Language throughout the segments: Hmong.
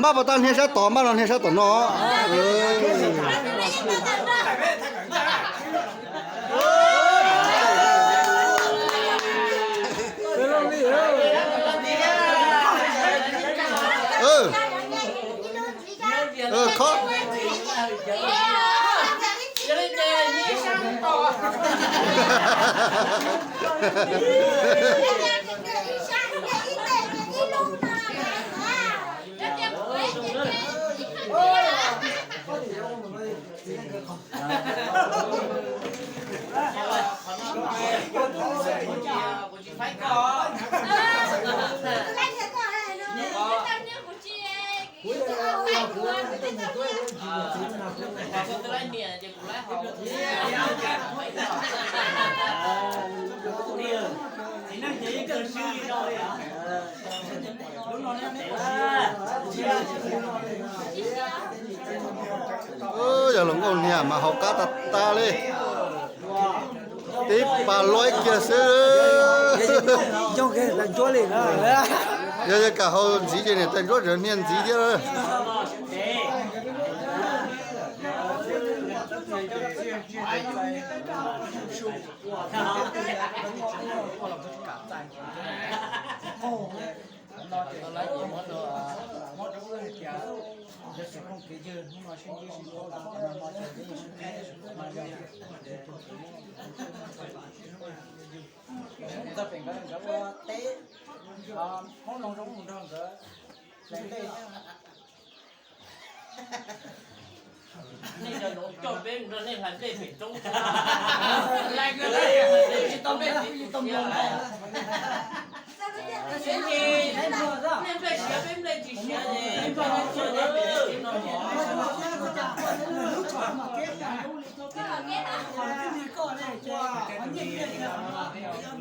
Maj puas tau hnia sab tod, maj los hnia sab tom no. Khob. Yog hluas nkauj niag mas haus qab tag tag li. Tib pas luaj kiag xwb. Yog yog kam haus ntxiv ces niam tais ntsuab tseem hnia ntxiv thiab. Txog pem nkawd, nkawd ua teb, Hmoob Loos zoo mus nrog nkawd hlais nplej. Nej cov Loos coj peb mus nrog nej hlais nplej pem roob. Hlais nplej tsis tau nplej, tsis tau nplej. Nej nplej siav, peb nplej tsis siav ces nplej tsis siav.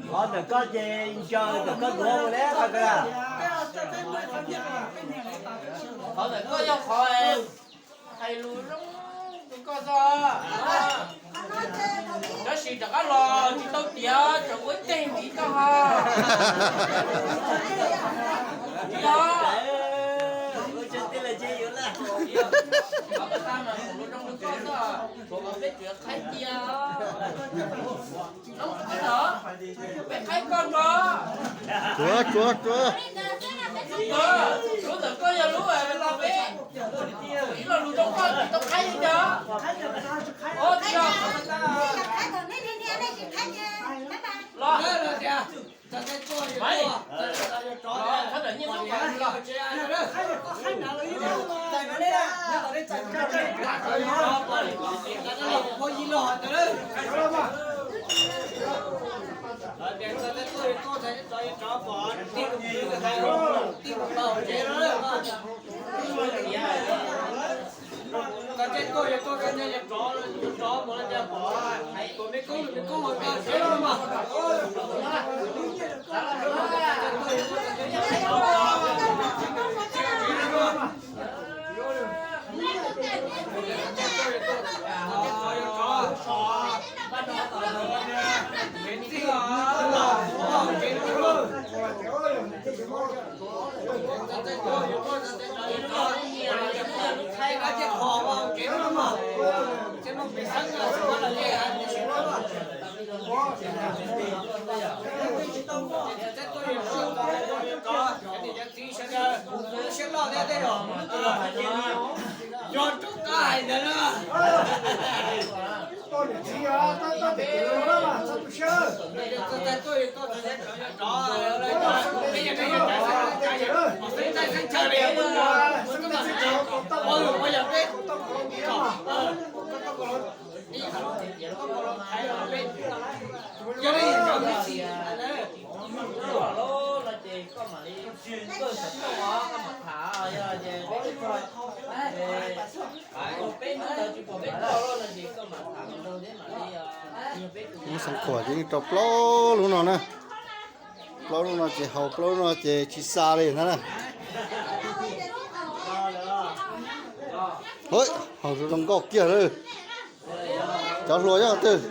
Qhov ntawm koj ces ntsaws ntawm koj duav ua le koj. Qhov ntawm koj yog qhov hais lus zoo rau koj xwb. Tab sis rov qab los tsis tau tiav, tseem ua ib teg ntxiv koj ho. Yog lus zoo rau koj xwb, peb tsis qhaib cia. Peb qhaib koj tso. Tsuav, tsuav, tsuav. Lub ntawm koj yog lub los peb ib lo lus rau koj tsis tau qhaib li cas. Los, los, los, los, los. Yog rov qab hais ntawd na. Yog li ntawd, koj mam li kawj xov tooj os, koj mam tham, yog ces peb Muab xeev khuam ces yeej rau plaub lub no na. Plaub lub no ces haus, plaub lub no ces tsis xa li ntag na. Haus zoo nkauj kiag lawm. Cov hluas nyob twg?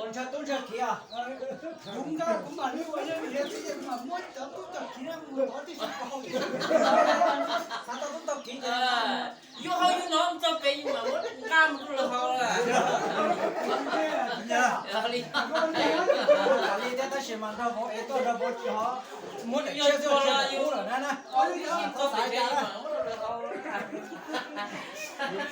Ntshaw tub ntshaw kiv os. Kuv nkaj kuv mam li ua yog li thiab, mas muab cov tub cov kiv mus tov tib si. Xav tau tub tau kiv ces yus hau yus no txog pem yus mam muab nqa mus rau lawv hau lawm. Li thiab tab sis mas nrog vauv es tuaj nrog vauv tsis hov, muab daim tshiab xwb, yus ub lawm na na. Txog pem yus mam muab rau lawv hau lawm.